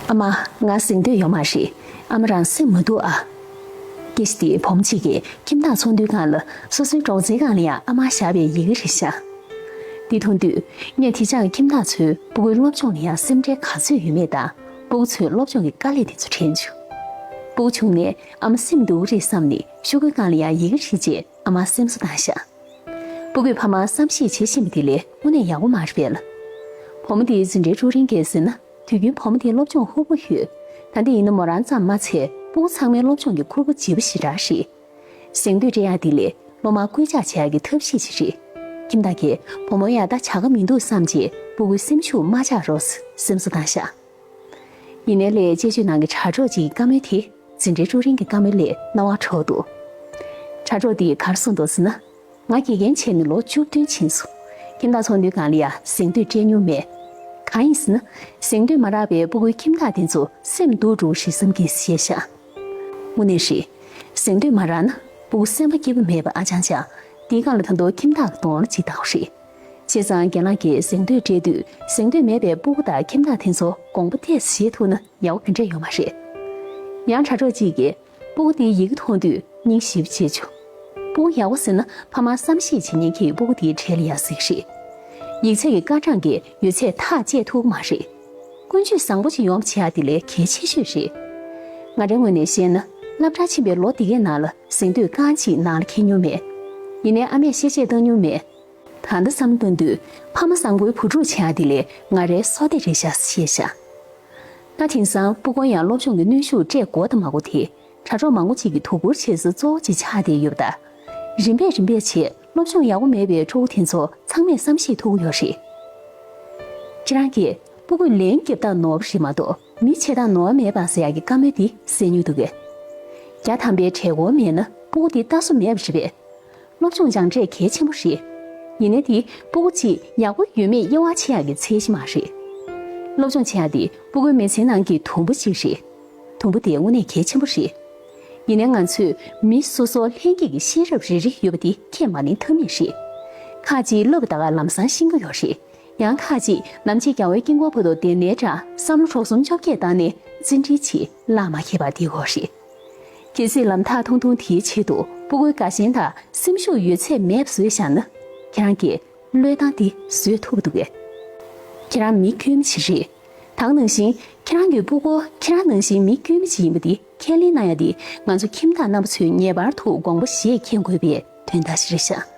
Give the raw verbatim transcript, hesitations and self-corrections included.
ཨ་མ། ང་གཟེངས་འདོད་ཡོད་མ་རེད། ཨ་མ་རང་སེམས་མི་སྡུག་ཨ། སྐད་ཆ་དེ་བུ་མོ་གཅིག་གིས་ཁྱིམ་བདག་ཚོགས་འདུའི་སྒང་ལ་སོ་སོའི་གྲོགས་པོའི་སྒང་ལ་ཡང་ཨ་མ་བཞག་པའི་ཡི་གེ་རེད་ཤག་འདི་མཐོང་དུས་ངས་དེ་ཅང་ཁྱིམ་བདག་ཚོས་སྤུ་གུའི་སློབ་སྦྱོང་ལ་ཡང་སེམས་ཁྲལ་ག་ཚོད་ཡོད་མེད་དང་། སྤུ་གུ་ཚོའི་སློབ་སྦྱོང་གི་དཀའ་ལས་དེ་ཚོ་དྲན་བྱུང་། སྤུ་གུ་ཆུང་ནས་ཨ་མ་སེམས་སྡུག་རེད་བསམ་ནས་ཤོག་གུའི་སྒང་ལ་ཡང་ཡི་གེ་བྲིས་རྗེས་ཨ་མ་སེམས་གསོ་བཏང་ཤག་སྤུ་གུས་ཕ་མར་བསམ་ཤེས་བྱེད་བཞིན་པ་དེ་ལས་དངོས་གནས་ཡག་པོ་མ་རེད་པས་ལ། བུ་མོ་དེའི་འཛིན་གྲྭའི་ཀྲུའུ་རིན་གྱིས་ཟེར་ན། དུས་རྒྱུན་བུ་མོ་དེའི་སློབ་སྦྱོང་ཧུར་པོ་ཡོད། ད་ལྟ་ཡིན་ན་མོ་རང་ཙམ་མ་ཚད་སྤུ་གུ་ཚང་མའི་སློབ་སྦྱོང་གི་ཁུར་པོ་ལྗིད་པོ་ཞེ་དྲག་རེད། གཟེངས་བསྟོད་སྤྲད་ཡག་དེ་ལས་སློབ་མར་སྐུལ་ལྕག་བྱེད་ཡག་གི་ཐབས་ཤེས་ཤིག་རེད། ཁྱིམ་བདག་གིས་བུ་མོ་ཡག་ད་བྱ་དགའ་མི་འདུག་བསམ་རྗེས་སྤུ་གུའི་སེམས་ཤུགས་མ་ཆག་རོགས་སེམས་གསོ་བཏང་ཤག་ཡིན་ནའི་ལས་དཔྱད་བརྗོད་ནང་གི་དྲ་གྲོགས་ཅིག་གི་བཀའ་མོལ་དེ་འཛིན་གྲྭའི་ཀྲུའུ་རིན་གྱི་བཀའ་མོལ་ལས་རྣ་བར་འགྲོ་འདུག་དྲ་གྲོགས་དེས་ག་རེ་གསུངས་འདུག་ཟེར་ན། ང་དགེ་རྒན་བྱས་ནས་ལོ་བཅུ་བདུན་ཕྱིན་སོང་། ཁྱིམ་བདག་ཚོགས་འདུའི་སྒང་ལ་ཡང་གཟེངས་བསྟོད་སྤྲད་མྱོང་མེད། གང་ཡིན་ཟེར་ན། གཟེངས་བསྟོད་མ་རག་པའི་སྤུ་གུའི་ཁྱིམ་བདག་དེ་ཚོ་སེམས་སྡུག་འགྲོ་གི་རེད་བསམ་གྱི་ཞེས་བཤད། དངོས་གནས་རེད། གཟེངས་བསྟོད་མ་རག་ན་སྤུ་གུ་སེམས་པ་སྐྱིད་པོ་མེད་པ་ཨ་ཅང་ཅང་། དེའི་སྒང་ལ་ད་དུང་ཁྱིམ་བདག་གི་གདོང་ལ་ཅིག་བལྟ་དགོས་རེད། བྱས་ཙང་རྒན་ལགས་ཀྱིས་གཟེངས་བསྟོད་སྤྲད་དུས་གཟེངས་བསྟོད་མེད་པའི་སྤུ་གུ་དང་ཁྱིམ་བདག་དེ་ཚོ་དགོངས་པ་ཏོག་ཙམ་བཞེས་ཐུབ་ན་ཡག་པོ་ག་འདྲས་ཡོད་མ་རེད། ཡང་དྲ་གྲོགས་གཅིག་གིས། སྤུ་གུ་དེའི་ཡི་གེ་མཐོང་དུས་སྙིང་ཞེ་པོ་རྗེ་བྱུང་། སྤུ་གུ་ཡག་པོ་ཟེར་ན་ཕ་མར་བསམ་ཤེས་བྱེད་མཁན་གྱི་སྤུ་གུ་དེའི་གྲས་ལ་ཡང་གཟིགས་རེད། ཡིག་ཚད་ཀྱི་སྐར་གྲངས་ཀྱིས་ཡོད་ཚད་ཐག་བཅད་ཐུབ་ཀྱི་མ་རེད། ཀུན་སྤྱོད་བཟང་པོ་ཅིག་ཡོང་བ་བྱེད་ཡག་དེ་ལས་གལ་ཆེ་ཤོས་རེད། ང་རའི་ངོས་ནས་བཤད་ན་སློབ་གྲྭར་ཕྱིན་པའི་ལོ་འདི་གའི་ནང་ལ་གཟེངས་བསྟོད་རྐང་གཅིག་ནང་ལ་འཁེལ་མྱོང་མེད། ཡིན་ནའི་ཨ་མས་བཤད་ཆས་བཏང་མྱོང་མེད། ད་ལྟ་བསམ་བློ་གཏོང་དུས་ཕ་མ་བཟང་པོའི་བུ་ཕྲུག་བྱེད་ཡག་དེ་ལས་ང་རའི་བསོད་བདེ་རེད་ཤག་ཞེས་བཤད། ད་དེང་སང་སྤུ་གུར་ཡང་སློབ་སྦྱོང་གི་གནོན་ཤུགས་སྤྲད་དགོས་དང་མ་དགོས་དེ་དྲ་གྲོགས་མང་པོ་ཅིག་གིས་དོ་ཁུར་བྱེད་ས་གཙོ་བོ་ཅིག་ཆགས་བསྡད་ཡོད་པ་དང་། རིམ་པས་རིམ་པས་བྱས་སློབ་སྦྱོང་ཡག་པོ་མེད་པའི་ཕྲུ་གུ་དེ་ཚོ་ཚང་མས་བསམ་ཤེས་ཐུབ་ཀྱི་ཡོད་རེད། ཁྱེད་རང་གིས་སྤུ་གུས་ལན་རྒྱབ་སྟངས་ནོར་བ་རེད་མ་གཏོགས་མི་བྱེད་སྟངས་ནོར་བ་མེད་པ་ཟེར་ཡག་གི་བཀའ་མོལ་འདི་གསན་མྱོང་འདུག་གས། བརྒྱ་ཐམ་པའི་གྲལ་འགོར་མེད་ན་སྤུ་གུ་འདི་ལྟ་སྲོལ་མེད་པ་རེད་པས། སློབ་སྦྱོང་སྦྱངས་འབྲས་གལ་ཆེན་པོ་རེད། ཡིན་ནའི་དེ་སྤུ་གུ་གཅིག་ཡག་པོ་ཡོད་མེད་དབྱེ་བ་ཕྱེ་ཡག་གི་ཚད་གཞི་མ་རེད། སློབ་སྦྱོང་བྱེད་ཡག་དེ་སྤུ་གུའི་མི་ཚེའི་ནང་གི་དུམ་བུ་གཅིག་རེད། དུམ་བུ་དེ་དངོས་གནས་གལ་ཆེན་པོ་རེད། ཡིན་ནའི་ང་ཚོས་མི་སོ་སོར་ལྷན་སྐྱེས་ཀྱི་ཤེས་རབ་རེ་རེ་ཡོད་པ་དེ་ཁས་མ་ལེན་ཐབས་མེད་རེད། ཁ་ཅིག་བསླབ་པ་ད་ག་ལམ་སང་ཤེས་ཀྱི་ཡོད་རེད། ཡང་ཁ་ཅིག་ནམ་ཕྱེད་རྒྱལ་བའི་དཀྱིལ་འཁོར་བར་དུ་བསྡད་ནའི་འདྲ་བསམ་བློ་གྲོགས་སུམ་བཅོ་བརྒྱད་བཏང་ནས་ཅི་འདྲའི་ཆེ་བླ་མ་མཁས་པ་དེ་གོ་རེད། གལ་སྲིད་ལམ་ཐག་ཐུང་ཐུང་དེའི་ཆེད་དུ་སྤུ་གུའི་དགའ་ཞེན་དང་སེམས་ཤུགས་ཡོད་ཚད་མེད་པ་བཟོས་བཞག་ན། ཁྱེད་རང་གིས་བློས་བཏང་དེ་བཟོས་ཐུབ་འདུག་གས། ཁྱེད་རང་མི་དཀྱུས་མ་ཞིག་རེད། ད་ག་ནང་བཞིན་ཁྱེད་རང་གི་སྤུ་གུ་ཁྱེད་རང་ནང་བཞིན་མི་དཀྱུས་མ་ཞིག་ཡིན་པ་དེ་ཁས་ལེན་གནང་ཡ་དེ་ང་ཚོ་ཁྱིམ་བདག་རྣམ་པ་ཚོས་ངེས་པར་དུ་དགོངས་པ་བཞེས་མཁྱེན་དགོས་པའི་དོན་དག་ཞིག་རེད་ཤག